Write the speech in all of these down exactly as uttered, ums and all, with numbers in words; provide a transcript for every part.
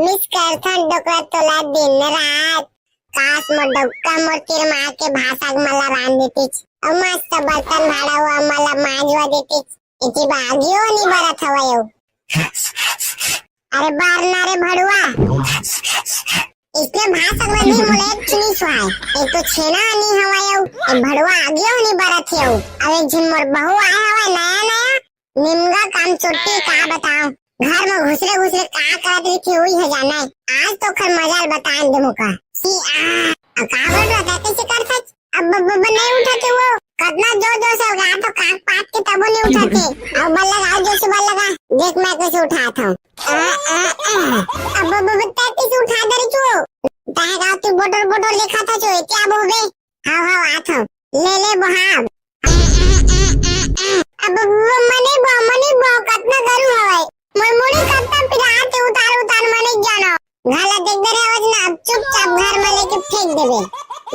मिस करथन डोकरा तोला दिन रात। काश मोर डौका मोर तीर मार के भांसा के मला रांध देतिस। अउ मस्त बर्तन भाड़ा हुआ मला मांजवा देतिस। इति बागियो नी बरत हवय अउ। अरे बार ना रे भड़ुआ। इसने भांसा के रंधी मोला एक चुनी सुहाय। एक तो छेना नी हवय अउ। एक भड़ुआ आगियो नी बरत हे अउ। अब एक झिन मोर बहू आए हवय नया नया। निमगा काम चोटी का बताओ। घर में घुसरे घुसरे का करत रहिथे उही ह जाने। आज तो खर मजाल बतान दे मुका। सी आ, आ का बोल रहा था, कैसे करथस? अब ब-, ब-, ब-, नहीं उठाते वो। कतना जोर जोर से लगा तो काक पात के तबो नहीं उठाते। अब बल लगा, जोर से बल लगा। देख मैं कैसे उठाता हूँ। आ, आ, आ। अब ब-, ब-, ब-, तै कैसे उठा दे रही तू? तै का तू बोटर बोटर लिखा था जो क्या बोबे? हाव, हाव, आत हव। ले, ले, बोहाव। अब वो मनी बो, मनी बो, कतना गरू हवय। मोर मुड़ी कतना पिरात हे, उतार, उतार, मनी जानो। घाला देख दे रे, आवाज ना, अब चुपचाप घर में लेके फेंक देबे।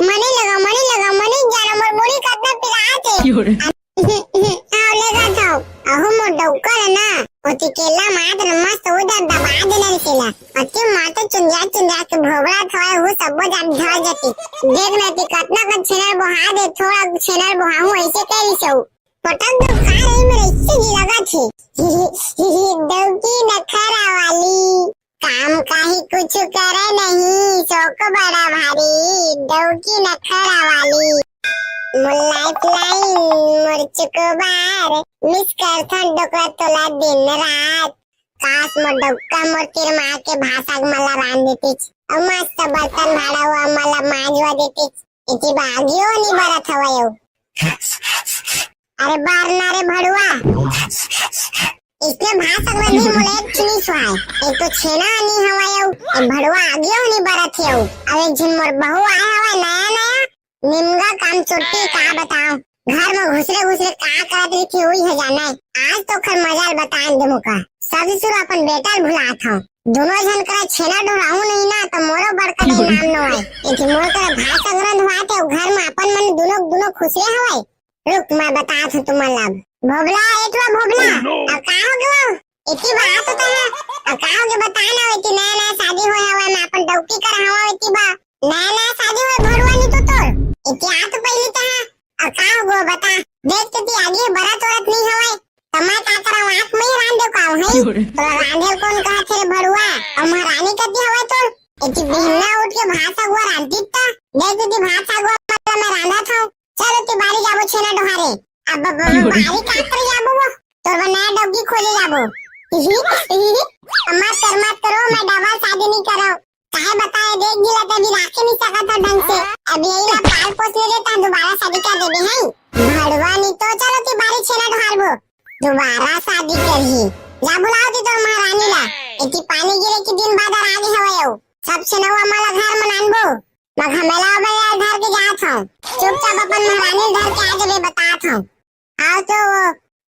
मनी लगा, मनी लगा, मनी जानो, मोर मुड़ी कतना पिरात हे। क्यों रे? हाव, ले गा थाव। अहो मोर डौका रे ना, ओती केला मात न मस्त उधर दबा देना रे केला। अति माता चुंजा चुंजा के भोबड़ा थोड़ा हु सबो जान झड़ जती। देख न ती कतना का छेनर बोहा दे, थोड़ा छेनर बोहा हूँ ऐसे कह रही सऊ। पटक दो का रही मेरे इससे जी लगा थी। डौकी नखरा वाली। काम काहे कुछ करे नहीं, शौक बड़ा भारी, डौकी नखरा वाली। मोर lifeline, मोर चुकोबार, miss करथन डोकरा तोला दिन रात। काश मोर डौका मोर तीर मार के भांसा के मला रांध देतिस। अउ मस्त बर्तन भाड़ा हुआ मला मांजवा देतिस। इति बागियो नी बरत हवय अउ। अरे बार ना रे भड़ुआ। इसने भांसा के रंधी मोला एक चुनी सुहाय। एक तो छेना नी हवय अउ, एक भड़ुआ आगियो नी बरत हे अउ। अब एक झिन मोर बहू आए हवय नया नया। निमगा काम चोटी का बताओ। घर में घुसरे घुसरे का करत रहिथे उही ह जाने। आज तो खर मजाल बतान दे मुका। सासु ससुर अपन बेटा ल भुलात हव। दोनों झन करा छेना ढोराहूं नहीं ना, तो मोरो बड़का नहीं नाम नो आए। एक मोर करा भांसा के रंधवात हे, घर में अपन मन दोनों, दोनों खुसरे हवय। रुक, मैं बतात हूँ तुमन ला। भोभला, ए टुरा भोभला, अब का हो गयो? इतनी बात होता है, अब का हो गया बता ना, इतनी नया नया शादी होय हवय, मैं अपन डौकी करा हवं, इतनी बा-, नया नया शादी होय भड़ुआ नी तो तोर, इतनी आ तो पहली तो है, अब का हो गयो बता, देख तो ती आगे बरत औरत नहीं हवय, त मैं का करा, आंख में ही रांध दे का हूँ, हैं? तोरा रांधे कौन कहा थे रे भड़ुआ, और महारानी कती हवय तोर, इतनी बिहना उठ के भात सगुआ रांधी ता, देख तो ती भात सगुआ मतलब मैं रांधा था, चलो ती बारी जाबो छेना डोहारे। अब ब-, ब-, ब-, बारी का करे जाबो वो? तोर बर नया डौकी खोजे जाबो। हिही, हिही। अम्मा कर मत करो, मैं डबल शादी नहीं करो। काहे बताए, देख गिला ते अभी राखे नहीं सकत था ढंग से। अब यही ला पाल पोस ले लेता, दोबारा शादी कर देबे हैं। भड़वा नहीं तो चलो ती बारी छेना डोहारबो। दोबारा शादी करही। जा बुलाओ ती तोर महारानी ला। इतनी पानी गिरे की दिन बाद आ गई हवे हो। सब छेनवा मला घर मनानबो। मैं घमेला में यार धर के जात हूँ। चुपचाप अपन महारानी धर के आ जाबे, बतात हूँ। आओ तो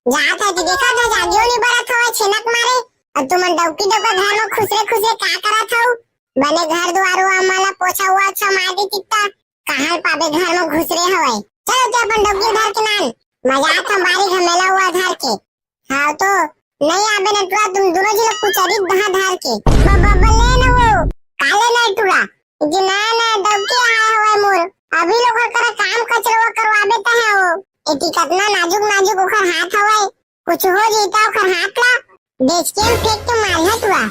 वो जात है कि देखा था, जागियो नहीं बरत हवे छेनक मारे। और तुमन डौकी डौका घर में खुसरे खुसरे का करत हव? बने घर दुआर हुआ, मला पोछा हुआ अच्छा मार दे कितना। कहाँ पाबे घर में घुसरे हवे? चलो ते अपन डौकी धर के नान। मजा था बारी घमेला हुआ धर के। हाँ तो नहीं आबे न टुरा, तुम दोनों जी लोग कुछ अभी दहा धार के। ब-, ब-, बल्ले न वो, काले न टुरा, कि नया नया डौकी आए हवे मोर, अभी लोग ओकर काम कचरवा करवाबे त है वो। एती कतना नाजुक नाजुक ओकर हाथ हवे, कुछ हो जइता ओकर हाथ ला, बेच के फेंक के मारिया टुरा।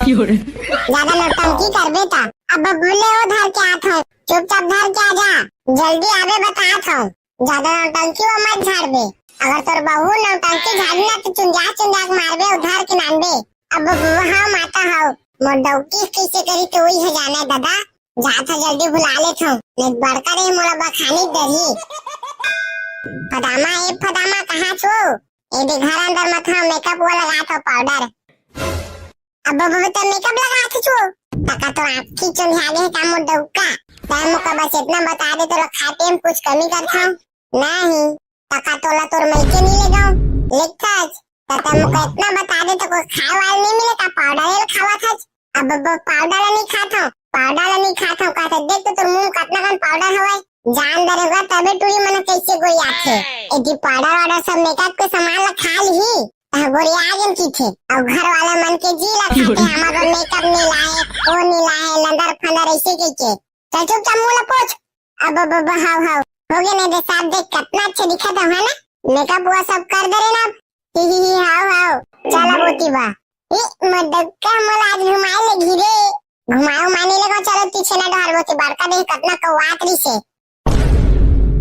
ज्यादा नौटंकी करबे त। अब बल्ले वो धर के आत हूँ, चुपचाप धर के आ जा, जल्दी आबे बतात हूँ। ज्यादा नौटंकी वो मत झाड़बे। अगर तोर बहू नौटंकी झाड़ी ना तो चुंजा चुंजा के मारबे, उधार के नानबे। अब वो हाँ माता हव, मोर डौकी कैसे करी तो वही है जाने दादा। जात ह जल्दी बुला लेत हूँ, नहीं बड़का रही मोला बखानी डरही। फदामा, ए फदामा, कहाँ छो? ए दे घर अंदर मत हाँ, मेकअप वो लगा तो पाउडर। अब, अब, अब तो मेकअप लगा के छो। तका तो आपकी चुंझा गए का मोर डौका। तै मुका बस इतना बता दे, तोला खाए पिए में कुछ कमी करथव? नहीं। तका तोला तोर मइके नहीं ले गव। लिखथस। त तै मुका इतना बता दे, तो कोई खाए वाले नहीं मिले का? पाउडर एल खावा थस। अब, अब पाउडर ला नहीं खाथव, पाउडर ला नहीं खाथव, कहते देख तो तोर मुंह में कतना कन पाउडर हवय। जान दरेगा तबे टूरी मन कैसे गोई आथे। एदी पाउडर वाउडर सब मेकअप के सामान ला खा लिही। गोरिया गेन किथे। अउ घर वाला मन के जी ला खाथे, हमर बर मेकअप नी लाए, ओ नी लाए, लंदर फंदर ऐसे कहिके। चल चुपचाप मुंह ला पोछ। अब, अब, अब, हाव, हाव। हो गे नहीं दे साहब, देख कतना अच्छा दिखत हव, है ना? मेकअप वो सब कर दे रे ना। ही, ही, ही, हाव, हाव। चल अब ओती बा। ई मदक्का मोला आज घुमाए ले घिरे। घुमाए उमाए नहीं लेगो, चलो ती छेना डोहार बोती बड़का देख कतना कौआत रही से।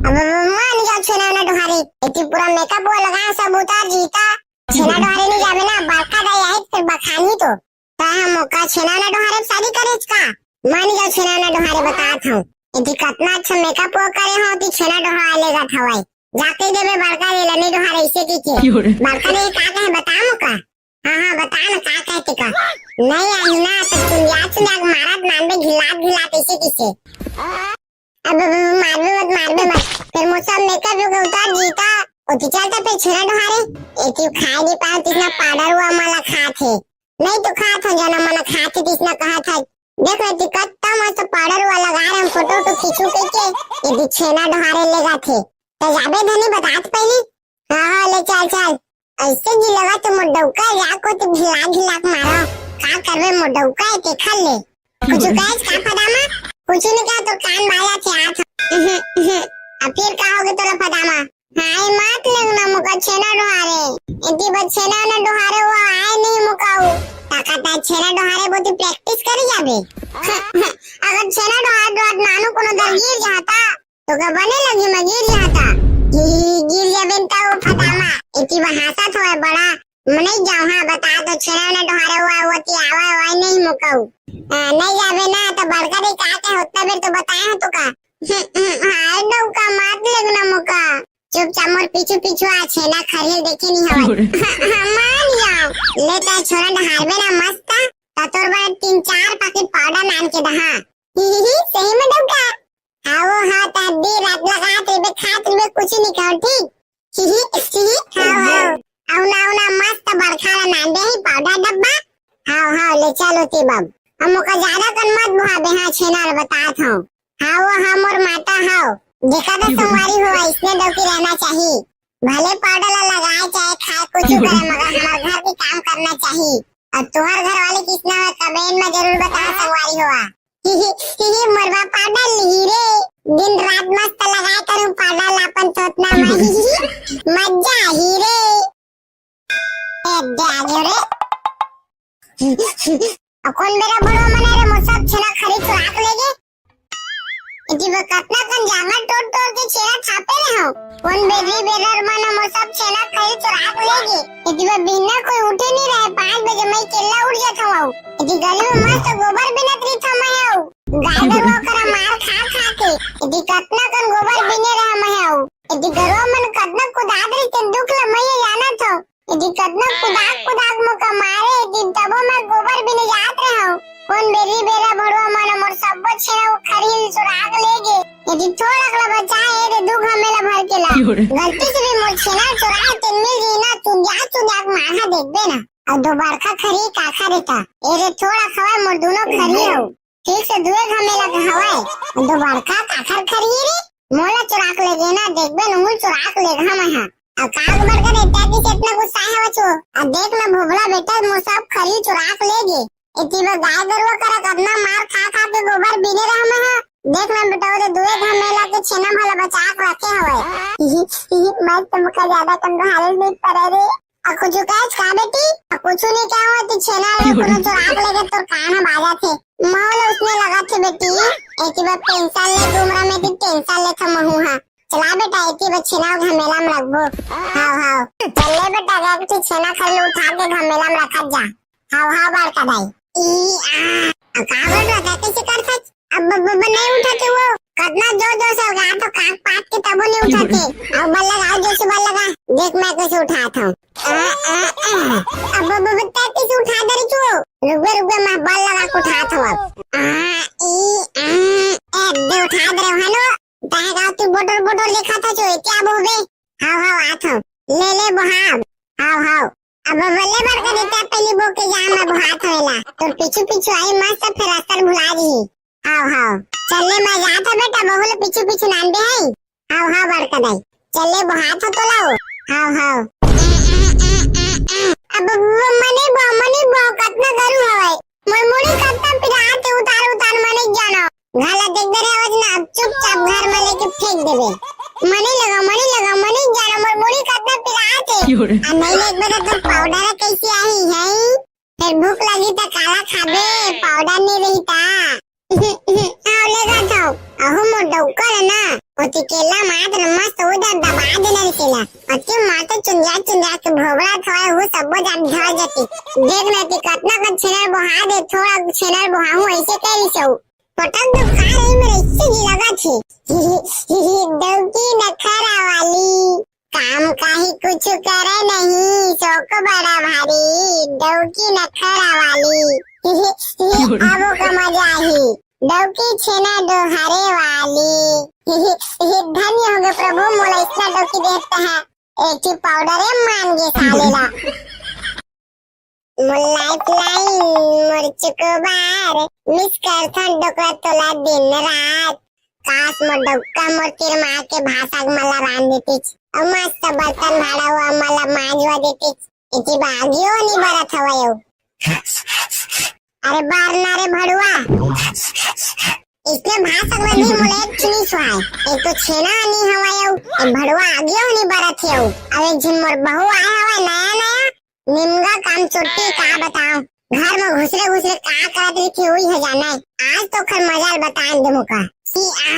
अब, अब मान जाओ छेना ना डोहारे। एती पूरा मेकअप वो लगा सब उतार जीता। छेना डोहारे नहीं जावे ना, बड़का दाई आए फिर बखानी तो। का हम मोका छेना ना डोहारे शादी करे का? मान जाओ छेना ना डोहारे बतात हूँ। एती कतना अच्छा मेकअप वो करे हो, ती छेना डोहारे लेगा थवाई। जाके देवे बड़का ले लने डोहारे इसे की के। बड़का ने का कहे बता मोका? हाँ, हाँ, बता ना का कहे ते का? नहीं आई ना तो चुंदिया चुंदिया के मारत नानबे घिलात घिलात ऐसे किसे। अब, अब, अब मारबे मत, मारबे मत। फिर मोर सब मेकअप वेकअप उतार जीता। ओती चलता फिर छेना डोहारे। एती खाए नहीं पाए, तिसना पाउडर हुआ मला खात हे। नहीं तो खात हो जाना, मना खात हे, तिसना कहा था। देख ना, ती कत्ता मस्त पाउडर हुआ लगा रहे हम, फोटो वोटो खींचू कह के। एती छेना डोहारे लेगा थे। तो जाबे धनी बतात पहली। हाँ, हाँ, ले चल, चल। ऐसे जी लगा तो मोर डौका जाको तो घिला घिला के मारो। का करबे मोर डौका है, देखा ले। कुछ कहे का फदामा? कुछ नहीं कहा, तो कान बाजा थे हाथ। अब फिर का होगे तोला फदामा? हाय, मत लेगना मोका छेना डोहारे। एती बस छेना ना डोहारे वो आए नहीं मोकाऊ। ताका ता छेना डोहारे बोती प्रैक्टिस करे जाबे। अगर छेना डोहार डोहार नानू कोनो दर गिर जाता, तो का बने लगी मैं गिर जाता। ही, ही, गिर जाबे ता वो फदामा। एती बहासा थोड़ा बड़ा। मैं नहीं जाऊँ, हाँ, बता दो, छेना ना डोहारे वो, वो ती आवा, आवा नहीं मोकाऊ। आ, नहीं जाबे ना, तो बड़का रे का के होता बेर तो बताए हो तो का? हाय डौका, मत लेगना मोका। चुपचाप मोर पीछू पीछू आ, छेना खरियल देखे नहीं हवय। हाँ, हाँ, मान जाओ। ले तै छोरा डहारबे ना मस्त, त तोर बर तीन चार पैकेट पाउडर लान के दहा। ही, ही, ही, सही में डौका? हाँ, वो हाँ, त दिन रात लगात रहिबे, खात रहिबे, कुछ नहीं कहो, ठीक? ही, ही, ही, हाँ, हाँ। अउ ना, अउ ना, मस्त बड़खा ला नान दे ही पाउडर डब्बा। हाँ, हाँ, ले चलो ती बम। हम ओका ज्यादा कन मत बुहाबे, हाँ, छेना ल बतात हूँ। हाँ, वो हाँ मोर माता हव। देखा था संगवारी हो, इसने डौकी रहना चाहिए। भले पाउडर ला लगाए चाहे खाए कुछ करे, मगर हमार घर के काम करना चाहिए। और तुहर घर वाले किसना है, कमेंट में जरूर बताना संगवारी हो। ही, ही, ही, मोर बा पाउडर लिही रे। दिन रात मस्त लगाए करूँ पाउडर ला अपन थोथना में। ही, ही, ही, मजा ही रे। ए, दे आगे रे। अब कौन बेरा बड़वा मना रे, मोर सब छेना खरी चुराक लेगे। एती बर कतना कन जांगर टोर टोर के छेना छापे रहे हो। कौन बेरी बेरर मन मोर सब छेना खरी चुराक लेगे। एती बर बिहना कोई उठे नहीं रहे, पाँच बजे मैं केल्ला उठ जात हूँ। एती गली में मस्त गोबर बिनत रही था मैं हूँ। गाय गरुवा करा मार खा खा के। एती कतना कन गोबर बिने रहा मैं हूँ। एती गरुवा मन कतना कुदात रही ते दुख ल मैं जाना था। एती कतना कुदाक कुदाक मोका मारे, एती तबो मैं गोबर बिने जात रहूं। कोन बेरी बेरा भड़वा मन मोर सब्बो छेना खरी ल चुराक लेगे। एती थोड़क ला बचाए रे दू घमेला भर के ला। गलती से भी मोर छेना चुराए ते मिल जही ना, चुंदिया चुंदिया के मारहा देखबे ना। अउ दो बड़का खरी काखर हे ता। ए रे थोड़क हवय मोर दूनो खरी हव। ठीक से दुए घमेला के हवय। दो बड़का काखर खरी रे। मोला चुराक लेगे ना, देखबे नहुल चुराक लेगहा मैं हा। अउ काग बड़का रे, तै किसे इतना गुस्सा है बचो? अउ देख ना भोभला बेटा, मोर सब खरी चुराक लेगे। एती बर गाय गरुवा करा कतना मार खा खा के गोबर बीने रहा मैं हा। देख ना बेटा, ओदे दुए घमेला के छेना भला बचा के रखे हवय। ही, ही, ही, मैं तो मुका ज्यादा कंदो हाले नहीं पड़े रे। अउ कुछु कहच का बेटी? अउ कुछु नहीं कहूं, तू छेना ला कोनो चुराक लेगे तोर कान ह बाजत हे। महू ला उसने लगत हे बेटी, एती बर पेंशन ले उमरा में भी टेंशन लेथव महू हा। चला बेटा, एती बर छेना घमेला में रखबो। हाव, हाव। चल ले बेटा, जा के छेना खरी ल उठा के घमेला में रखत जा। हाव, हाव, बड़का दाई। ई, आ, अउ का बोल रहा था, कैसे कर सक? अब ब-, ब-, ब-, नहीं उठाते वो। कतना जोर जोर से लगा तो कान पात के तबो नहीं उठाते। अब बल लगा, जोर से बल लगा। देख मैं कैसे उठाता हूँ। आ, आ, आ। अब ब-, ब-, ब-, तै कैसे उठा दे रही तू? रुक बे, रुक बे, मैं बल लगा के उठाता हूँ अब। आ, ई, आ, ए, दे उठा दे रहे हो, हेलो। तै गाँव तू बोटर बोटर देखा था जो, क्या बोल बे? हाव, हाव, आत हूँ। ले, ले, बोहाब। हाव, हाव। अब बल्ले बड़का देता पहली बो के जा मैं बोहात होएला। तोर पीछू पीछू आई मस्त फिर रास्ता भुला जी। हाव, हाव। चल ले मैं जात हूँ बेटा, बहुल पीछू पीछू नान दे है। हाव, हाव, बड़का दाई। चल ले बोहात हो तो लाओ। हाव, हाव। अब वो मनी बो, मनी बो, कतना गरु हवय। मोर मुड़ी कतना पिरात हे, उतार, उतार, मनी जानो। घला देख दे रे, आवाज ना, अब चुपचाप घर में लेके फेंक देबे। मनी लगा, मनी लगा, मनी जानो, मोर मुड़ी कतना पिरात हे। क्यों रे? आ नहीं लेके बेटा, तो पाउडर कैसे आही है? फिर भूख लगी त काला खाबे, पाउडर नहीं रही ता। आओ ले गा थाओ, अहो मोर डौकर है ना, ओती केला मात न मस्त उधर दबा देना रे केला। अति माते चुंदिया चुंदिया के भोबड़ा थोए, वो सब जान झड़ जती। देख ना ती कतना का छेनर बोहा दे, थोड़ा छेनर बोहा हूँ ऐसे कह रही सऊ। पटक दो खा रही मेरे, इससे जी लगा थी। डौकी नखरा वाली। काम काहे कुछ करे नहीं, शौक बड़ा भारी, डौकी नखरा वाली। अब ओका मजा ही, डौकी छेना डोहारे वाली। धन्य होगे प्रभु, मोला इतना डौकी देता है। एक ठी पाउडर ए मान गे साले ला। मोर लाइफलाइन, मोर चुकोबार, मिस करथन डोकरा तोला दिन रात। काश मोर डौका मोर किरमा के भाषा के मला रान देतिच। अउ मस्त बर्तन भाड़ा हुआ मला मांजवा देतिच। इति बागियो नी बरत हवय अउ। अरे बार ना रे भड़ुआ। इसने भाषा में भी मोले एक चुनी सुहाय। एक तो छेना नी हवय अउ, एक भड़ुआ आगियो नी बरत हे अउ। अब एक झिन मोर बहू आए हवय नया नया, निमगा काम चोट्टी का बताओ, घर में घुसरे घुसरे का करत रही थी, वही है जाना है। आज तो खर मजाल बतान दे मुका। सी आ,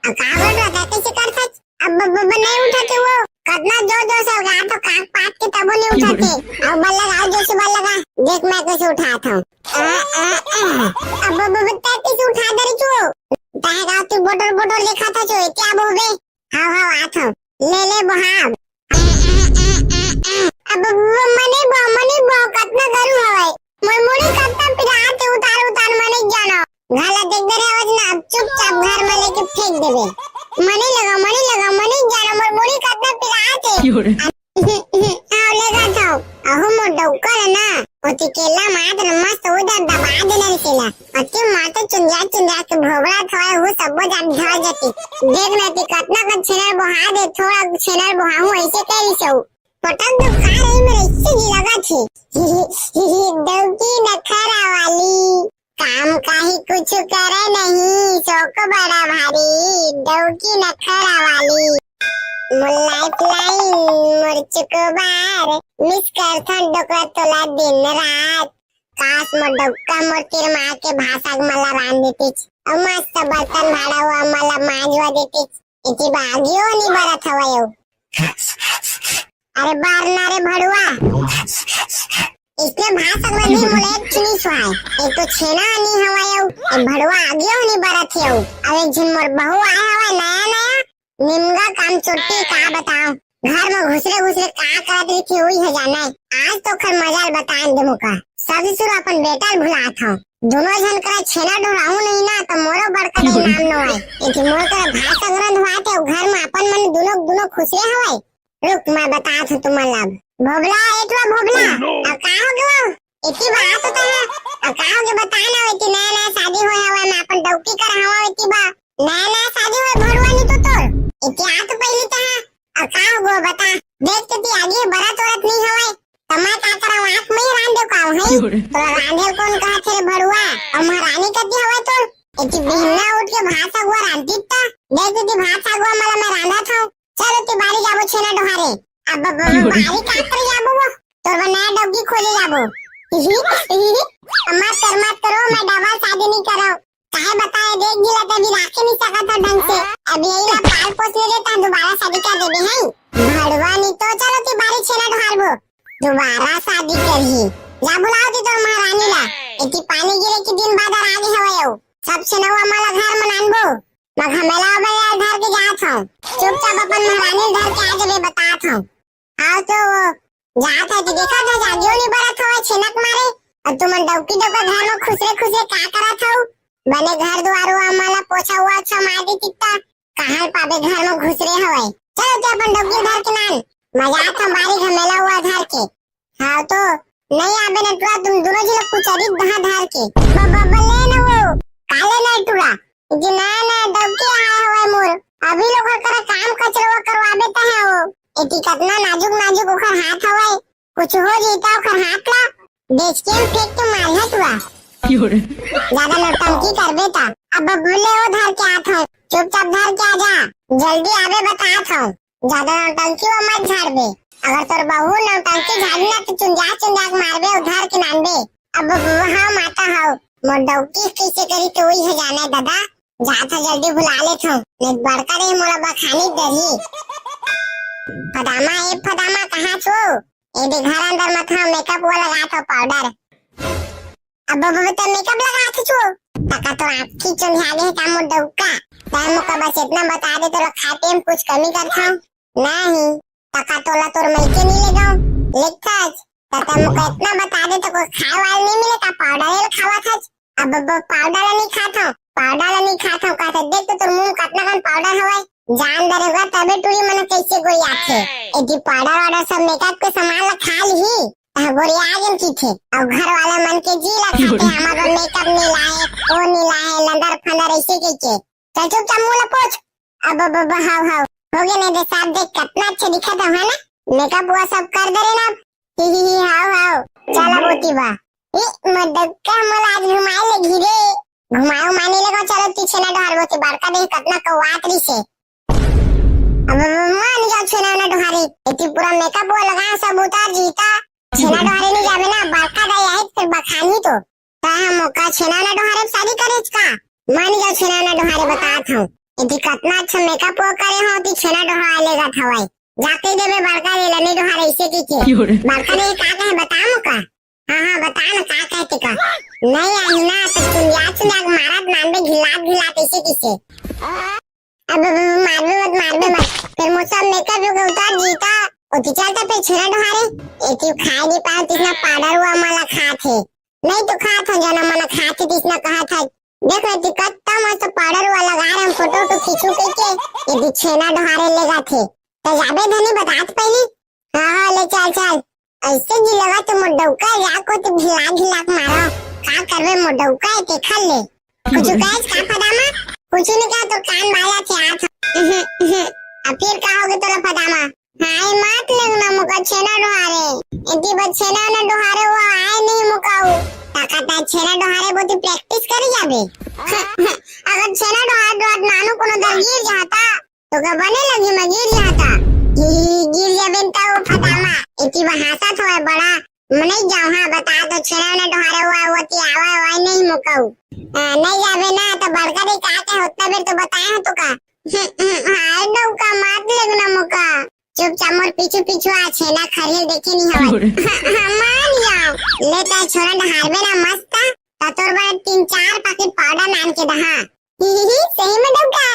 आ का बोल रहा था, कैसे कर था? अब ब, ब, ब, नहीं उठाते वो, कतना जोर जोर से होगा, तो काक पात के तबो नहीं उठाते। अब बल लगा, जोर से बल लगा, देख मैं कैसे उठाता हूँ। आ, आ, आ। अब ब, ब, ब, तै कैसे उठा दे रही तू? तै का तू बोटर बोटर लिखा था जो, क्या बोबे? हाव, हाव, आथव। ले, ले, बोहाव। अब वो मनी बो, मनी बो, कतना गरु हवय। मोर मुड़ी कतना पिरात हे, उतार, उतार, मनी जानो। घला देख दे रे, आवाज ना, अब चुपचाप घर में लेके फेंक देबे। मनी लगा, मनी लगा, मनी जानो, मोर मुड़ी कतना पिरात हे। क्यों रे? आओ, ले गा थाओ। अहो मोर डौकर है ना, ओती केला मात न मस्त उधर दबा देना रे केला। अति माते चुंदिया चुंदिया के भोबड़ा थोए, वो सब जान झड़ जती। देख ना ती कतना का छेनर बोहा दे, थोड़ा छेनर बोहा हूँ ऐसे कह रही सऊ। पटक दो खा रही मेरे, इससे जी लगा थी। डौकी नखरा वाली। काम काहे कुछ करे नहीं, शौक बड़ा भारी, डौकी नखरा वाली। मोर लाइफलाइन, मोर चुकोबार, मिस करथन डोकरा तोला दिन रात। काश मोर डौका मोर किरमा के भाषा के मला रान देतिच। अउ मस्त बर्तन भाड़ा हुआ मला मांजवा देतिच। इति बागियो नी बरत हवय अउ। अरे बार ना रे भड़ुआ। इसने भाषा में भी मोले एक चुनी सुहाय। एक तो छेना नी हवय अउ, एक भड़ुआ आगियो नी बरत हे अउ। अब एक झिन मोर बहू आए हवय नया नया, निमगा काम चोट्टी का बताओ। घर में घुसरे घुसरे का करत रही थी, वही है जाना है। आज तो खर मजाल बतान दे मुका। सास ससुर अपन बेटा ल भुलात हव। दोनों झन करा छेना ढोराहू नहीं ना, तो मोरो बड़का दाई नाम नो आए। इति मोर करा भात सगरन हुआ थे, घर में अपन मन दोनों, दोनों खुसरे हवय। रुक, मैं बतात हूँ तुमन ला अब। भोभला, ए टुरा भोभला, अब का हो गयो? इति बात होता है, अब का हो गयो बता ना, इति नया नया शादी होय हवय, मैं अपन डौकी कर हवा इति बा। नया नया शादी होय भड़ुआ नी तो तोर। इति आ तो पहली तहा, अब का हो गयो बता? देख के ती आगे बरत औरत नहीं हवय, त मैं का करव, आँख में ही रांध देव का है? तोरा रांधे कोन कहा थे रे भड़ुआ? और महारानी कती हवय तोर? इति बिहन्ना उठ के भात सगुआ रांधती त, देख के ती भात सगुआ मला मैं रांधा था। चलो ती बारी जाबो छेना डोहारे। अब ब-, ब-, ब-, बारी का करे जाबो वो? तोर बर नया डौकी खोजे जाबो। अम्मा कर मत करो, मैं डबल शादी नहीं करव। काहे बताए, देख जिला ते अभी राखे नहीं सकत था ढंग से। अभी यही ला पाल पोस ले ता दोबारा शादी कर देबे हैं। भड़वा नहीं तो चलो ती बारी छेना ढोहारबो। दोबारा शादी करही। जा बुलाओ ती तोर महारानी ला। इति पानी गिरे के दिन बाद आ आगे हवय अउ। सब छेनवा मला घर मनानबो। मैं घमेला बे यार धर के जात हूँ। चुपचाप अपन महारानी धर के आ जाबे, बतात हूँ। हाँ तो वो जात है तो देखा था जागियो नहीं बरत हो छेनक मारे। और तुमन डौकी डौका घर में खुसरे खुसरे का करत हो? बने घर दुआर हुआ मला पोछा हुआ अच्छा मार दी कितना। कहाँ पाबे घर में घुसरे हवय। चलो ते अपन डौकी धर के नान। मजा आता बारी घमेला हुआ धर के। हाँ तो, नहीं आबे न टुरा, तुम दोनों जी लोग कुचरी दहा धार के। ब-, ब-, बल्ले न वो, काले न टुरा। जी ना, ना, डौकी आए हवय मोर। अभी लोग ओकर काम कचरवा करवाबे त है वो। एती कतना नाजुक, नाजुक ओकर हाथ हवय। कुछ हो जही त ओकर हाथ ला बेच के फेंक के मारहूं तुंहर। ज्यादा नौटंकी करबे त। अब बोले ओ धर के आत हूं, चुपचाप धर के आ जा, जल्दी आबे बतात हूं। ज्यादा नौटंकी वो मत झाड़बे, अगर तोर बहू नौटंकी झाड़ी ना त चुंजा चुंजा के मारबे, ओ धर के लानबे। अब हाँ माता हव, मोर डौकी कइसे करी त ओही ह जाने दादा। जात हंव जल्दी भुला लेत हंव, नहीं बड़का दे मोला बखानी डरही। फदामा, ए फदामा, कहाँ छो? ए दे घर अंदर मत हंव, मेकअप वो लगात हंव, पाउडर। अब, अब, अब त मेकअप लगात हस छो? तका तोर आँखी चुंधिया गे हे का मोर डौका? तैं मोका बस एतना बता दे, तोला खाए पिए म कुछ कमी करत हंव? नहीं। तका तोला तोर मइके नइ लेगंव, लेगथस। त तैं मोका एतना बता दे, त कोई खाए वाले नइ मिले का? पाउडर ल खावत हस। अब, अब पाउडर ल नइ खात हंव, पाउडर ल नइ खात हंव, कहत हस, देख तो तोर मुंह म कतना कन पाउडर हवय। जान डरे होगा तभे टूरी मन कइसे गोरियाथे। एती पाउडर वाउडर सब मेकअप के सामान ल खा लिही, तह गोरिया गेन किथे। अउ घर वाला मन के जी ल खाथे, हमर बर मेकअप नइ लाए, ओ नइ लाए, लंदर फंदर अइसे कहिके। चल चुपचाप मुंह ल पोछ। अब, अब, अब, हाव, हाव। हो गे नहीं दे साहब, देख कतना अच्छा दिखत हंव, है ना? मेकअप वो सब कर दे रहे ना। ही, ही, ही, हाव, हाव। चल अब ओती बा। ई, मोर डौका मोला आज घुमाए लेगही रे। घुमाए उमाए नइ लेगंव, चल ओती छेना डोहार ओती बड़का देख कतना कौआत रहिसे। अब, अब, मान जा छेना ना डोहारे। एती पूरा मेकअप वो लगा सब उतार जही त। छेना डोहारे नइ जाबे ना, बड़का दाई आही त फेर बखानही तो। तैं ह मोका छेना ना डोहारे शादी करेच का? मान जा छेना ना डोहारे बतात हंव। एती कतना अच्छा मेकअप वो करे हंव, ओती छेना डोहारे लेगत हवय। जाके देबे बड़का ले लनी डोहारे अइसे कहिके। बड़का ले का कहे बता मोका? हाँ, हाँ, बता ना का कहे तेका। नइ आही ना त चुंदिया चुंदिया के मारत मानबे घिलात घिलात अइसे कहिसे। अब, अब, अब मारबे मत, मारबे मत। फेर मोर सब मेकअप वेकअप उतार जही त, ओती चल त फेर छेना डोहारे। एती खाए नइ पाए, तिसना पाउडर वा मन ला खात हे। नहीं तो खात हंव, जना मन खात हे, तिसना कहत हस। देख ना, एती कतना मस्त पाउडर वा लगा रहे हंव, फोटो वोटो खींचहूं कहिके, एती छेना डोहारे लेगथे। त जाबे धनी बतात पहिली। हाँ, हाँ, ले चल, चल। अइसे जी लगा तो मोर डौका, या को तो घिला घिला के मारो। का करबे मोर डौका ए, तेखर ले। कुछ कहेच का फदामा? कुछ नइ कहे, तोर कान बाजा थे आत। अब फेर का होगे तोला फदामा? हाय मत लेगना मोका छेना डोहारे। एती बर छेना ना डोहारे वो आए नहीं मोका उ। तका तैं छेना डोहारे बोती practice करे जाबे। अगर छेना डोहार डोहार नानू कोनो दर गिर जहा त, तोका बने लगही मैं गिर जहा त। ही, ही, गिर जाबे न त ओ फदामा। एती बर हांसत होय बड़ा। मैं नइ जांव, हाँ, बता तो छेना ना डोहारे वो, वो ती आवा, आवा नहीं मोका उ। हाँ, नइ जाबे ना, त बड़का दाई का कहे होता बेर तो बताए हंव तोका। हाय डौका, मत लेगना मोका। चुपचाप मोर पीछू पीछू आ, छेना खरही ल देखे नइ हवय। हाँ, हाँ, मान जांव। ले तैं छेना डोहारबे ना मस्त, त तोर बर तीन चार packet पाउडर लान के दहा। ही, ही, ही, सही में डौका?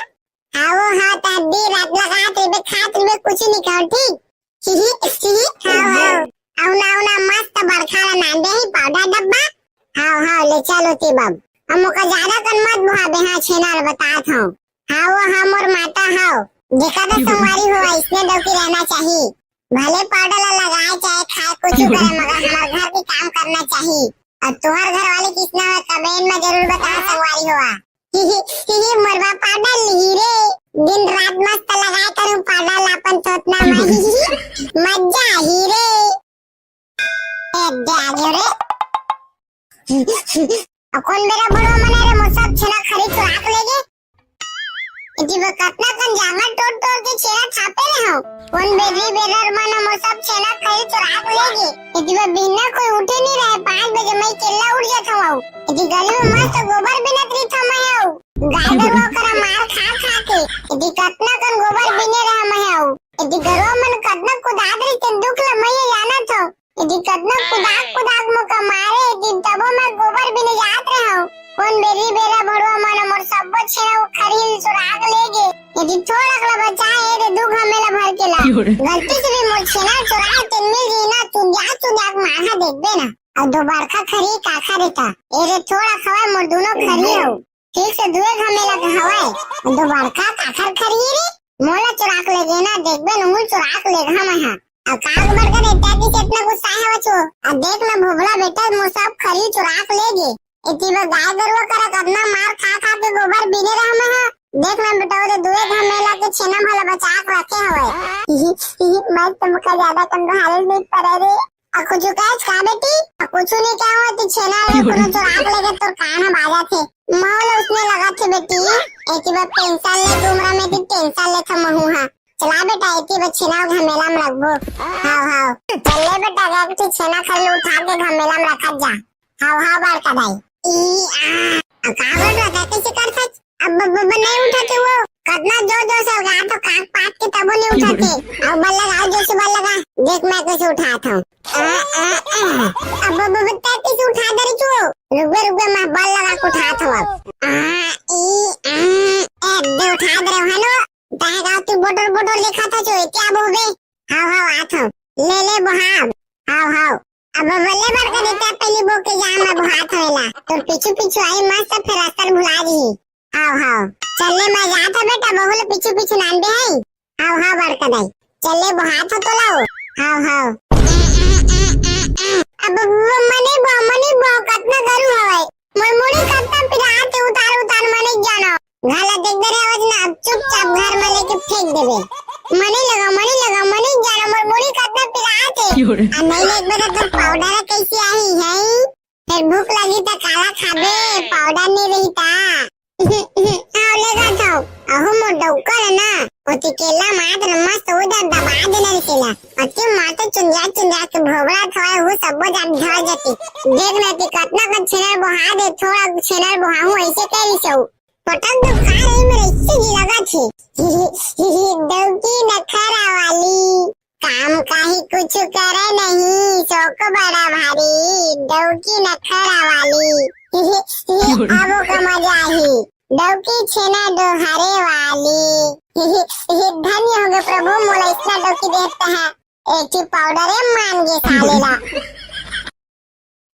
हाँ, वो हाँ, तैं दिन रात लगात रहिबे, खात रहिबे, कुछ नइ कहंव, ठीक? ही, ही, ही, ही, हाँ, हाँ। अउ ना, अउ ना, मस्त बड़खा ला लान दे ही पाउडर डब्बा। हाँ, हाँ, ले चल ओती बम। अब मोका ज्यादा कन मत भुलाबे, हाँ, छेना ल बतात हंव। हाँ, वो हाँ, मोर माता हव। देखा त संगवारी हो, अइसने डौकी रहना चाही। भले पाउडर ला लगाए, चाहे खाए, कुछ करे, मगर हमर घर के काम करना चाही। अउ तुंहर घर वाले कइसना हे, comment में जरूर बताहा संगवारी हो। ही, ही, ही, ही, मोर बर पाउडर लिही रे, दिन रात मस्त लगाए करूं पाउडर ला अपन थोथना में। ही, ही, ही, मजा आही रे। ए, दे आगे रे। अब कोन बेरा बुढ़वा मन रे, मोर सब छेना खरही चुरा के लेगे। एती बर कतना कन जांगर टोर टोर के छेना थापे रहे हंव। कोन बेरी बेरा मन मोर सब छेना खरही चुरा के लेगे। एती बर बिहनिया कोई उठे नइ रहे, पाँच बजे मैं अकेल्ला उठ जात हंव। एती गली में मस्त गोबर बिनत रहिथंव मैं अउ। गाय गरुवा करा मार खा खा के। एती कतना कन गोबर बिने रहे मैं अउ। एती गरुवा मन कतना कुदात रहिथे, दुख ल मैं जानत हंव। एती कतना कुदाक कुदाक मोका मारे, एती तभो मैं गोबर बिने जात रहे हंव। कोन बेरी बेरा बुढ़वा मन मोर सब्बो छेना खरही ल चुरा के लेगे। एती थोड़क ल बचाए हे रे, दू घमेला भर के ला। गलती से भी मोर छेना चुराए तेन मिल जही ना, चुंदिया चुंदिया के मारहूं देखबे ना। अउ दू बड़खा खरही काखर हे त? ए रे थोड़क हवय मोर दूनो खरही अउ। ठीक से दुए घमेला के हवय। दू बड़खा काखर खरही रे? मोला चुरा के लेगे ना, देखबे नहूं ल चुरा के लेगहूं मैं हा। अउ का बड़का बेटा जी से एतना गुस्सा हवच ओ? अउ देख ना भोभला बेटा, मोर सब खरही चुरा के लेगे। एती बर गाय गरुवा करा कतना मार खा खा के गोबर बिने रहे मैं हा। देख ना बेटा, ओ दे दुए घमेला के छेना भला बचा के रखे हवय। ही, ही, ही, मैं तो मोका ज्यादा कन डोहारे नइ परे रे। कुछु कहस का बेटी? कुछु नहीं कहे, वो तो छेना ला कोनो चोरा के लेगे, तोर कान ह बाजत हे। महू ला उसने लगत हे बेटी, एती बर पेंशन ले उमरा में ती टेंशन लेथंव महू हा। चला बेटा, एती बर छेना घमेला में रखबो। हाव, हाव। चल ले बेटा, एक ठी छेना खल्ली उठा के घमेला में रखत जा। हाव, हाव, बड़का दाई। ई, आ, आ, का बोल रहा था? कैसे कर सक-, अब, अब, अब नहीं उठाते वो। कतना जोर, जोर से लगा तो काक पात के तबो नहीं उठाते। अब बल लगा, जोर से बल लगा। देख मैं कैसे उठाता हूँ। आ, आ, आ। अब, अब, अब तैं कैसे उठा दे रही तू? रुक बे, रुक बे, मैं बल लगा के उठाता हूँ अब। आ, ई, आ, ए, दे उठा दे रहे हो, हेलो। तैं का तू बोटर, बोटर देखा था जो, क्या बोबे? हाव, हाव, आत हूँ। ले, ले, बोहाब। हाव, हाव। अब बल्ले बड़का देते पहली बो के जा, मैं बोहात हूँ एला। तोर पीछू पीछू आई मस्त, फिर रास्ता भुला दी। हाव, हाव। चल ले, मैं जात हूँ बेटा, बहू ले पीछू पीछू नान दे है। हाव, हाव, बड़का दाई। चल ले, बोहात हो तो लाओ। हाव, हाव। अब वो मने बो, मने बो, कतना गरू हवय। मोर मुड़ी कतना पिरात हे, उतार, उतार, मने जानो। घर ला देख दे रे, आवाज ना, अब चुपचाप घर में लेके फेंक देबे। मने लगा, मने लगा, मने जानो, मोर मुड़ी कतना पिरात हे। क्यों रे? आ नहीं ले, एक बार तो पाउडर कैसे आई है? फिर भूख लगी तो काला खाबे, पाउडर नहीं रही ता। आओ ले जात हूँ। अहो मोर डौका ले ना, ओती केला मात न मस्त उधर दबा देना रे केला। अति माते चुंदिया चुंदिया के भोबड़ा थोए हु सब्बो जान झड़ जती। देख ना कि कतना का छेनर बोहा दे, थोड़ा छेनर बोहा हूँ ऐसे कह रही सऊ। पटक दो का रही मेरे इससे जी लगा छे। डौकी नखरा वाली। काम काहे कुछु करे नहीं, शौक बड़ा भारी, डौकी नखरा वाली। अब ओकर मजा आही, डौकी छेना डोहारे वाली। धन्य होगे प्रभु, मोला इतना डौकी देता है। एक ठी पाउडर ए मान गे साले ला।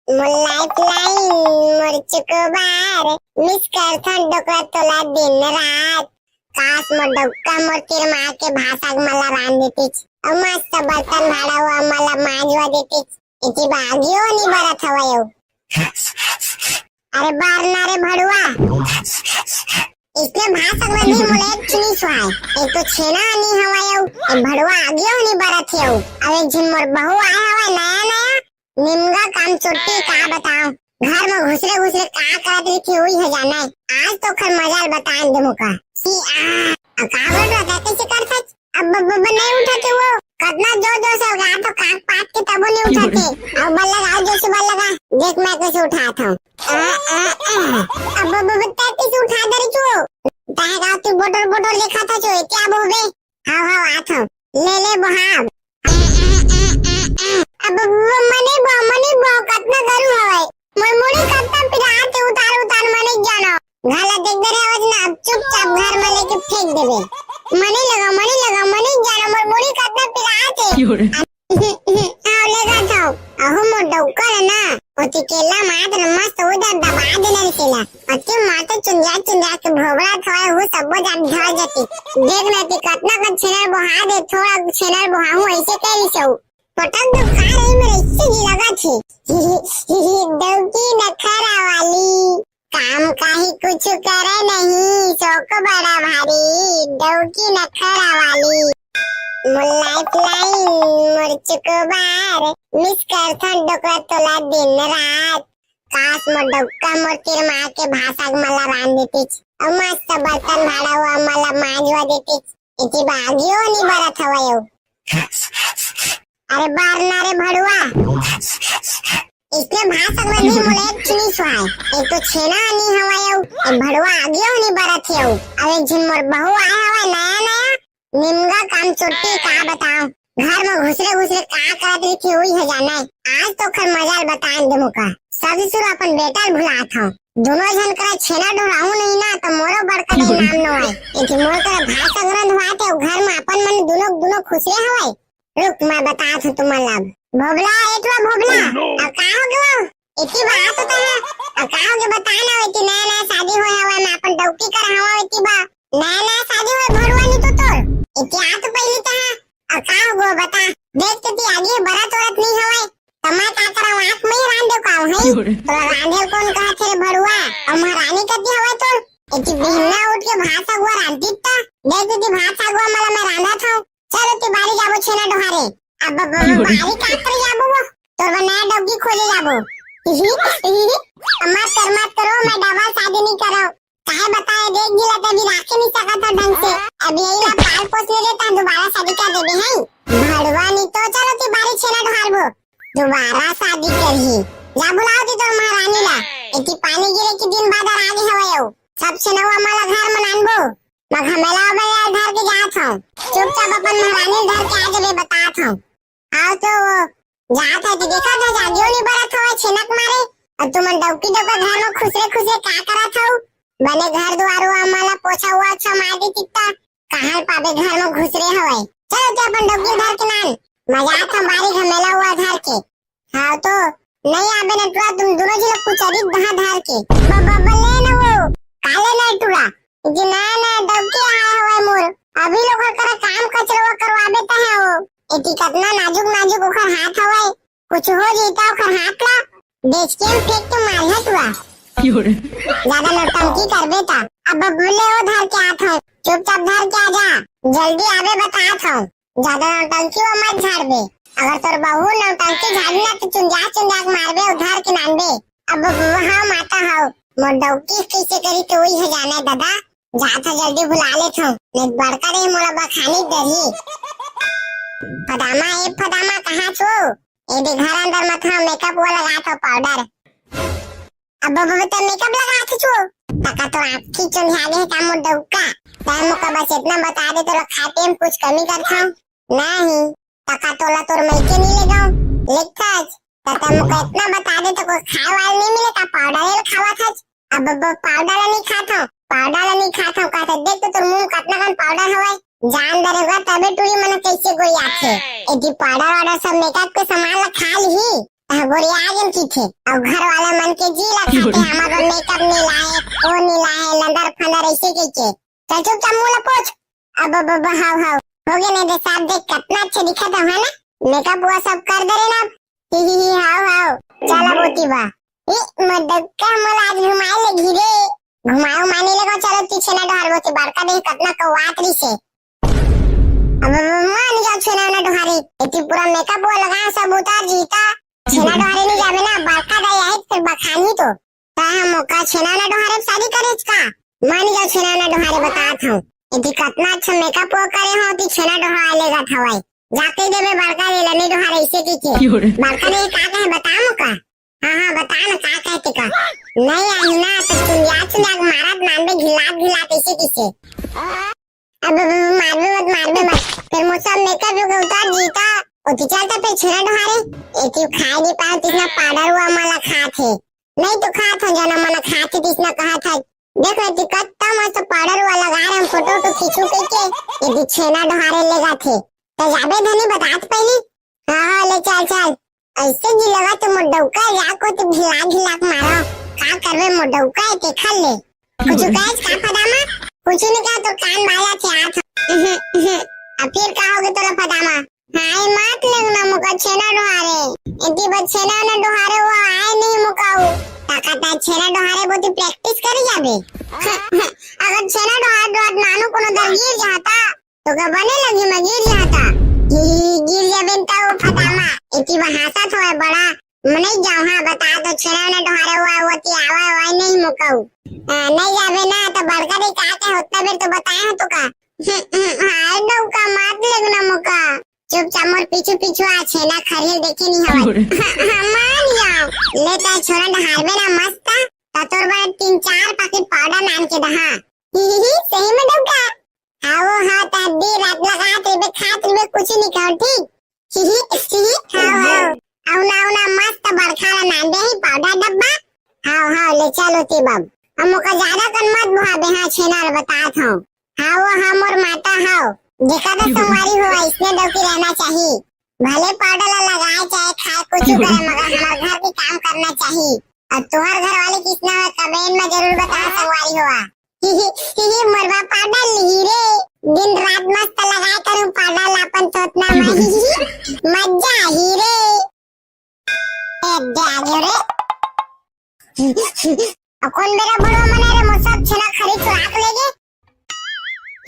मोर लाइफलाइन, मोर चुकोबार, मिस करथन डोकरा तोला दिन रात। काश मोर डौका मोर तीर मार के भाषा के मला रांध देतिस। अउ मस्त बर्तन भाड़ा हुआ मला मांजवा देतिस। इति बागियो नी बरत हवय अउ। अरे बार ना रे भड़ुआ। इसने भाषा में भी मोला एक चुनी सुहाय। एक तो छेना नी हवय अउ, एक भड़ुआ आगियो नी बरत हे अउ। अब एक झिन मोर बहू आए हवय नया नया, निमगा काम चोट्टी का बताओ, घर में घुसरे घुसरे का करत रहिथे उही ह जाने। आज तो ओकर मजा ल बतान दे मुका। सी आ, आ का बोल रहा था, कैसे कर सक? अब ब-, ब-, ब-, नहीं उठाते वो, कतना जोर जोर से लगा तो काक पात के तबो नहीं उठाते। अब बल लगा, जोर से बल लगा, देख मैं कैसे उठाता हूँ। आ, आ, आ। अब ब-, ब-, ब-, तै कैसे उठा दे रही तू? तै का तू बोटर बोटर देखा था जो, क्या बोबे? हाव, हाव, आत हव। ले, ले, बोहाब। अब वो मने बो, मने बो, कतना गरू हवय। मोर मुड़ी कतना पिरात हे, उतार, उतार, मने जानो। घर ला देख दे रे, आवाज ना, अब चुपचाप घर में लेके फेंक देबे। मने लगा, मने लगा, मने जानो, मोर मुड़ी कतना पिरात हे। क्यों रे? आओ ले जात हव। अहो मोर डौका ल ना, ओती केला मात न मस्त उधर दबा देना रे केला। अति माते चुंदिया चुंदिया के भोबड़ा थोए हु सब्बो जान झड़ जती। देख ना कि कतना कन छेनर बोहा दे, थोड़ा छेनर बोहा हूँ ऐसे कह रही सऊ। पटक दो का रही मेरे इससे जी लगा छे। डौकी नखरा वाली। काम काहे कुछु करे नहीं, शौक बड़ा भारी, डौकी नखरा वाली। मोर लाइफलाइन, मोर चुकोबार, मिस करथन डोकरा तोला दिन रात। काश मोर डौका मोर तीर मार के भाषा के मला रांध देतिस। अउ मस्त बर्तन भाड़ा हुआ मला मांजवा देतिस। इति बागियो नी बरत हवय अउ। अरे बार ना रे भड़ुआ। इसने भाषा में भी मोला एक चुनी सुहाय। एक तो छेना नी हवय अउ, एक भड़ुआ आगियो नी बरत हे अउ। अब एक झिन मोर बहू आए हवय नया नया, निमगा काम चोट्टी का बताओ। घर में घुसरे घुसरे का करत रहिथे उही ह जाने। आज तो ओकर मजा ल बतान दे मुका। सासु ससुर अपन बेटा ल भुलात हव। दोनों झन करा छेना डोराहूं नहीं ना, तो मोरो बड़का दाई नाम नो आय। एक मोर करा भात संग्रहण हुआ थे, घर में अपन मन दोनों, दोनों खुसरे हवय। रुक, मैं बतात हूँ तुमन ला अब। भोभला, ए टुआ भोभला, अब का हो गयो? इति बात होता है। अब का हो गयो बता ना, इति नया नया शादी होय हवय, मैं अपन डौकी कर हवा इति बा। नया नया शादी होय भड़ुआ नी तो तोर। इति आ तो पहली तहा। अब का हो गयो बता? देख तो ती आगे बरत वरत नहीं हवय। त मैं का करव, आँख में ही रांध देव का हूँ, हैं? तोरा रांधे कोन कहा थे रे भड़ुआ? अब महारानी कती हवय तोर? इति बिहन्ना उठ के भात सगुआ रांधी त। देख तो ती भात सगुआ मला मैं रांधा था। चलो ती बारी जाबो छेना डोहारे। अब ब-, ब-, ब-, बारी का करे जाबो वो? तोर बर नया डौकी खोजे जाबो। मत कर, मत करो, मैं डबल शादी नहीं करव। काहे बताए, देख गिला त अभी राखे नहीं सकत ह ढंग से। अब यही ला पाल पोस ले रे, ता दोबारा शादी कर देबे हैं। भड़वा नहीं तो चलो ती बारी छेना ढालबो। दोबारा शादी करही। जा बुलाओ ती तोर महारानी ला। एती पानी गिरे के दिन बाद आ गे हवय अउ। सब छेनवा मन ला घर म नानबो। मैं घमेला बजार धर के जात हूँ। चुपचाप अपन महारानी धर के आ जाबे, बतात हूँ। आओ तो वो जात है तो देखा था, जागियो नहीं बरत हवा छेनक मारे। और तुमन डौकी डौका घर में खुसरे खुसरे का करत हव? बने घर दुआर हुआ, माला पोछा हुआ, अच्छा मार दी कितना। कहाँ पाबे घर में घुसरे हवय। चलो ते अपन डौकी धर के नान। मजा आता बारी घमेला हुआ धर के। हाँ तो नहीं आबे नटुआ, तुम दोनों जी लोग कुचरी दहा धार के। ब-, ब-, बल्ले न वो, काले नटुआ। जी ना, ना, डौकी आए हवय मोर। अभी लोग ओकर करा काम कचरवा करवाबे त है वो। एती कतना नाजुक नाजुक ओकर हाथ हवय। कुछ हो जइता ओकर हाथ ला, बेच के हम फेंक के मार हटुआ। ज्यादा नौटंकी करबे त। अब बल्ले वो धर के आत हूँ। चुपचाप धर के आ जा। जल्दी आबे बतात हूँ। ज्यादा नौटंकी वो मत झाड़बे। अगर तोर बहू नौटंकी झाड़ी ना तो चुंजा चुंजा के मारबे, उधार के नानबे। अब वहाँ माता हव, मोर डौकी कैसे करी तो वही है जाने दादा। जात ह जल्दी बुला लेत हूँ, नहीं बड़का रे मोला बखानी डरही। फदामा, ए फदामा, कहाँ छो? ए दे घर अंदर मत, हाँ, मेकअप वो लगात हूँ, पाउडर। अब वो तो मेकअप लगात छो। तका तो आँखी चुंधिया गे हे का मोर डौका? तै मोका बस इतना बता दे, तोला खाते में कुछ कमी करत हूँ? नहीं। तका तोला तोर मइके नहीं ले जाऊँ? लेखथस। तका मोका इतना बता दे, तो कोई खाए वाले नहीं मिले का? पाउडर ही खावा थस। अब, अब पाउडर ला नहीं खात हूँ, पाउडर ला नहीं खात हूँ, कहते देख तो तोर मुंह में कतना कन पाउडर हवय। जान दे रे होगा तबे टूरी मन कैसे गोई आथे। एती पाउडर वाउडर सब मेकअप के सामान ला खा लिही। तह गोरिया आ गेन किथे। अउ घर वाला मन के जी ला खाते, हमर बर मेकअप नहीं लाए, वो नहीं लाए, लंदर फंदर ऐसे कह के। चल चुपचाप मुंह ला पोछ। अब, अब, अब, हाव, हाव। हो गे नहीं दे साहब, देख कतना अच्छा दिखत हव, है ना? मेकअप वो सब कर दे रे ना। ही, ही, ही, हाव, हाव। चला बोती बा। ई, मोर डौका मोला आज घुमाए ले घिरे। घुमाए उमाए नहीं लेगो, चलो ती छेना डोहार बोती, बड़का देख कतना कौआत रही से। अब, अब, मान जाओ छेना ना डोहारी। एती पूरा मेकअप वो लगा, सब उतार जीता। छेना डोहारी नहीं जावे ना, बड़का दाई आई फिर बखानी तो। का हम ओका छेना ना डोहारे शादी करे का? मान जाओ छेना ना डोहारे, बतात हूँ। एती कतना अच्छा मेकअप वो करे हो, ती छेना डोहारे लेगत हवय। जाके देवे बड़का रे लने डोहारे ऐसे की के। बड़का रे का कहे बता मोका? हाँ, हाँ, बता ना का कहते का। नहीं आई ना तो चुंदिया चुंदिया के मारत नानबे घिलात घिलात ऐसे की से। अब, अब, अब मारबे मत, मारबे मत। फिर मोर सब मेकअप उकअप उतार जीता। ओती चलता फिर छेना डोहारे। एती खाए नहीं पाए, तिसना पाउडर हुआ माला खात है। नहीं तो खात हो जाना मन खात है, तिसना कहा था। देख रे, ती कत्ता मस्त पाउडर हुआ लगा रहे हम, फोटो वोटो खींचू कह के। एती छेना डोहारे लेगा थे। तो जाबे धनी बतात पहली। हाँ, हाँ, ले चल, चल। ऐसे जी लगा तो मोर डौका या को तो घिला घिला के मारो। का करबे मोर डौका है ते खा ले। कुछ कहे का फदामा? कुछ नहीं कहा तो कान बाया थे हाथ। अब फिर का होगे तोला फदामा? हाय मात लेगना मोका छेना डोहारे। एती बस छेना ना डोहारे वो आए नहीं मोकाऊ। ताका ता छेना डोहारे बोती प्रैक्टिस करी जाबे। अगर छेना डोहार डोहार नानू कोनो दर गिर जाता, तो का बने लगी मैं गिर जाता। ही, ही, ही, गिर जाबे त वो फदामा। एती बहासा थोड़ा बड़ा। मैं नहीं जाऊँ, हाँ, बता दो, छेना ना डोहारे हुआ, वो ती आवा, आवा नहीं मोकाऊ। आ, नहीं जाबे ना, तो बड़का दे का के होता बेर तो बताए हो तो का। हाय डौका, मात लेगना मोका। चुपचाप मोर पीछू पीछू आ, छेना खरहिल देखे नहीं हवय। हाँ, हाँ, मान जाओ। ले ता छोरा डहारबे ना मस्त, ता तोर बर तीन चार पैकेट पाउडर नान के दहा। ही, ही, ही, सही में डौका। हाँ, वो हाँ, ता दी रात लगा तेरे खात में कुछ नहीं कहो, ठीक? ही, ही, ही, ही, हाँ, हाँ। औना, औना मस्त बड़खा ला नान दे ही पाउडर डब्बा। हाँ, हाँ, ले चलो ती बम। हम ओका ज्यादा कन मत बुहाबे, हाँ, छेना ला बतात हूँ। हाँ, वो हाँ, मोर माता हव। जेका तो संगवारी हो, इसने डौकी रहना चाहिए। भले पाउडर ला लगाए, चाहे खाए, कुछ करे, मगर हमारे घर के काम करना चाहिए। और तुहर घर वाले किसना है, comment में जरूर बता, संगवारी हो। ही, ही, ही, ही, मोर बा पाउडर लिही रे। दिन रात मस्त लगाए करूँ पाउडर ला अपन थोथना में। ही, ही, ही, मजा ही रे। ए, दे आगे रे। अब कौन बेरा बुढ़वा मने रे, मोर सब छेना खरी चुरा के ले गे।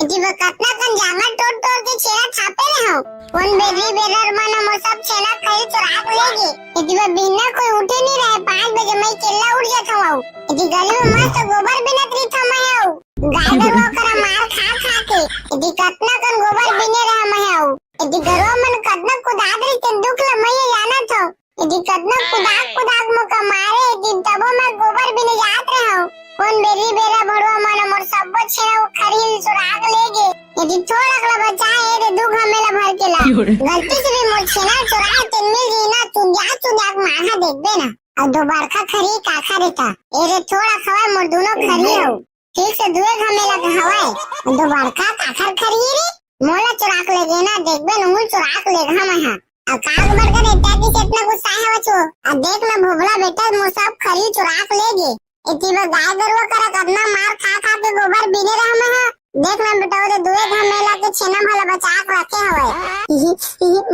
जी वो कतना कन जांगर टोर टोर के छेना थापे रे कोन बेर्री बेर्रा मन मोर सब छेना खरी चोरा के ले गे। एती बर बिहनिया कोई उठे नइ रहे, पाँच बजे मैं अकेल्ला उठ जात हवं। एती गली में मस्त गोबर बिनत रहिथंव मैं अउ। गाय गरुवा करा मार खा खा के। एती कतना कन गोबर बिने रहा मैं अउ। एती गरुवा मन कतना कुदात रहिथे, दुख ल मैं जानत हवं। एती कतना कुदाक कुदाक मोका मारे, एती तभो मैं गोबर बिने जात रहेंव। कोन बेर्री बेर्रा भड़वा मन मोर सब्बो छेना खरी ल चोरा के ले गे। एती थोड़क ल बचाए, एती दू घमेला भर के ला। गलती से भी मोर छेना चोराए, तेन मिल जही ना, चुंदिया चुंदिया के मारहूं देखबे ना। अउ दू बड़का खरी काखर हे ता। एती थोड़क हवय मोर दूनों खरी अउ। ठीक से दुए घमेला के हवय। अउ दू बड़का काखर खरी रे। मोला चोरा के ले गे ना, देखबे नहूं चोरा के ले गा मैं हा। अउ का बड़का रे, तैं कइसे अतना गुस्सा हवच ओ? अउ देख ना भोभला बेटा, मोर सब खरी चोरा के ले गे। एती बर गाय गरुवा करा कतना मार खा खा के गोबर बिने रहा मैं हा। देख ना बेटा, ओदे दुए घमेला के छेना भला बचा के रखे हवय।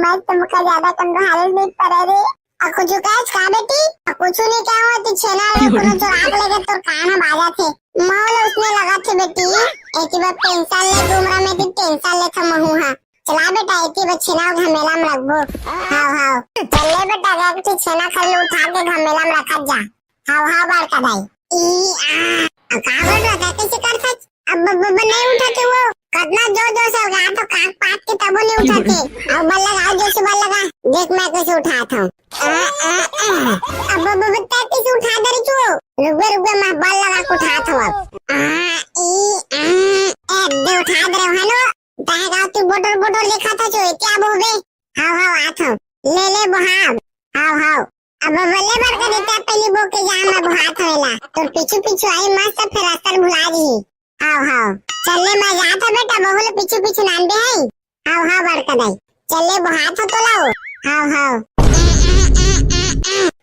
मैं तो मोका ज्यादा कन हालत नइ परे रे। अउ कुछु कहस का बेटी? अउ कुछु नइ कहंव, तैं छेना ला कोनो चोरा के ले गे, तोर कान ह बाजत हे। मोला उसने लगत हे बेटी, एती बर tension ले, उमरा में एती tension लेथंव महूं हा। चला बेटा, एती बर छेना घमेला में रखबो। हव, हव। चल ले बेटा, गा कुछु छेना खरी उठा के घमेला में रखत जा। हव, हव बड़का दाई। ई, आ, अउ का बोल रहा था, कइसे करथस? अब ब-, ब-, ब-, नइ उठत हे ओ। कतना जोर जोर से गात हंव, काख पात के तभो नइ उठत हे। अउ बल लगा, जोर से बल लगा। देख मैं कइसे उठात हंव। आ, आ, आ। अब ब-, ब-, ब-, तैं कइसे उठा दे रे चू? रुक बे, रुक बे, मैं बल लगा के उठात हंव अब। आ, ई, आ, ए, दे उठा दे रहे हो, हेलो। तैं का तू बोटर बोटर लिखत हस चू, एती आबो बे। हव, हव, आत हंव। ले, ले, बोहा। हव, हव। अब बल्ले बड़का दाई, तैं पहिली बो के जा, मैं बोहात हंव एला। तोर पीछू पीछू आही मस्त, फेर रस्ता ल भुला जही। हव, हव। चल ले, मैं जात हंव बेटा, बहू ल पीछू पीछू लान दे हंव। हव, हव बड़का दाई। चल ले, बोहात हंव तोला ओ। हव, हव।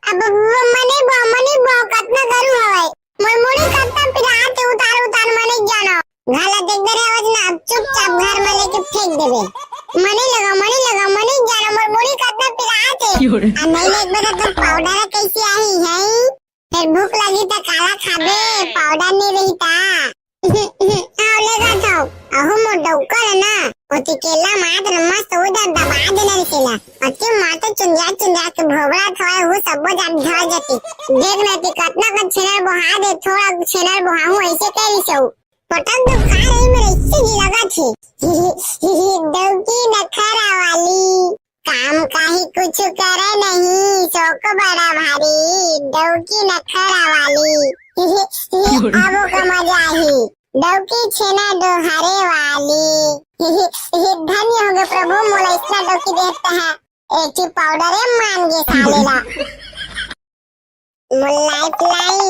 अब वो मनी बो, मनी बो, कतना गरू हवय। मोर मुड़ी कतना पिरात हे, उतार उतार मनी जानो। घला देख दे रे, आवत ना, अब चुपचाप घर में लेके फेंक देबे। मनी लगा, मनी लगा, मनी जानो, मोर मुड़ी कतना पिरात हे। आ नहीं ले, एक बार तो पाउडर कइसे आही है? फेर भूख लगी त काला खाबे, पाउडर नइ रही ता। हव, ले जात हंव। अहो मोर डौका ल ना, ओती केला मात न मस्त उधर दबा देना रे केला। अति मात चुंदिया चुंदिया के भोबरा थोए हो सब्बो जात झड़ जती। देख न ती कतना कन छेना ल बोहा दे, थोड़ा छेना ल बोहाहूं अइसे कह रहिस हव। पटक दो का रे, मेरे इससे जी लगा थे। डौकी नखरा वाली। काम काहे कुछु करे नहीं, शौक बड़ा भारी, डौकी नखरा वाली। अब का मजा आही, डौकी छेना डोहारे वाली। धन्य होगे प्रभु, मोला अइसना डौकी देत हे। एक ठी पाउडर ए मान गे साले ला। मोर लाइफलाइन,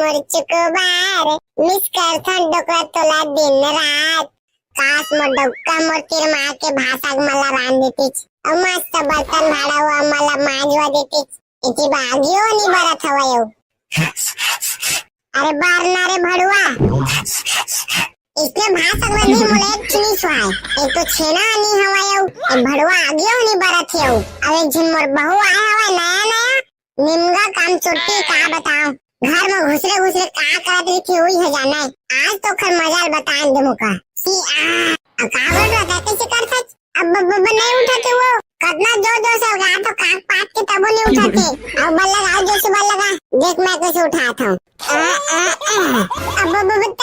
मोर चुकोबार, मिस करथन डोकरा तोला दिन रात। काश मोर डौका मोर तीर मार के भांसा के मला रांध देतिस। अउ मस्त बर्तन भाड़ा हुआ मला मांजवा देतिस। एती बर आगियो नइ बरत हवय अउ। अरे बर ना रे भड़ुआ। इसने भांसा के नहीं मोला एक चीनी सुहाय। एक तो छेना नइ हवय अउ, एक भड़ुआ आगियो नइ बरत हे अउ। अउ एक झिन मोर बहू आए हवय नया नया, निमगा काम चोट्टी का बताओ, घर में घुसरे घुसरे का करत रहिथे, उही ह जाने। आज तो ओकर मजा ल बतान दे मोका। सी आ, आ का बोल रहा था, कइसे करथस? अब ब-, ब-, ब-, नहीं उठत हे वो, कतना जोर जोर से लगा तो काख पात के तबो नहीं उठत हे। अब बल लगा, जोर से बल लगा, देख मैं कइसे उठात हूँ। आ, आ, आ, अब ब-, ब-, ब-,